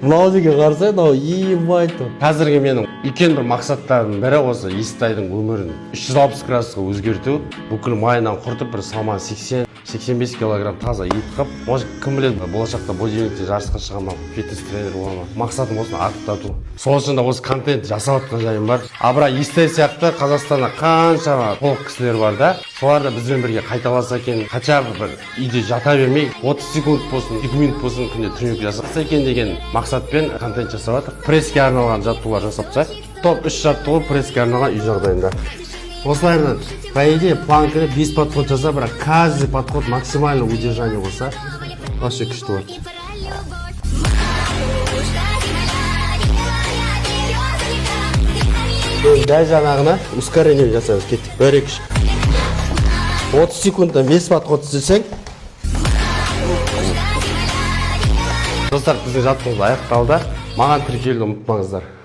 Мынау деген қарасай, мынау, ебать. Қазіргі менің үлкен бір мақсаттарымның бірі осы Естайдың өмірін 360 градусқа өзгерту, бүкіл майынан құртып, бір салмағы 80 85 килограмм таза ет қылып. Может, кім біледі, болашақта бодибилдингте жарысқа шыға ма, фитнес тренер бола ма. Мақсатым осыны арықтату. Сол үшін де осы контент жасап жатқан жайым бар. А бірақ Естай сияқты Қазақстанда қаншама толық кісілер бар да, солар да бізбен бірге қайталаса екен, хотя бы бір үйде жата бермей, 30 секунд болсын, 2 минут болсын, күнде тренировка жасаса екен деген мақсатпен контент жасап жатыр. Пресске арналған жаттығулар жасап тастайық. Топ 3 жаттығу пресске арналған үй жағдайында. Осылайынан, по идее, планкада 5 подход жаса, бірақ каждый подход максимально удержание болса, вообще күшті болады. Енді дәл жаңағына ускорение жасаймыз. Кеттік, бір, екі, үш. 30 секундта 5 подход істесең. Достар, біздің жаттығуымыз аяқталды. Маған тіркелуді ұмытпаңыздар.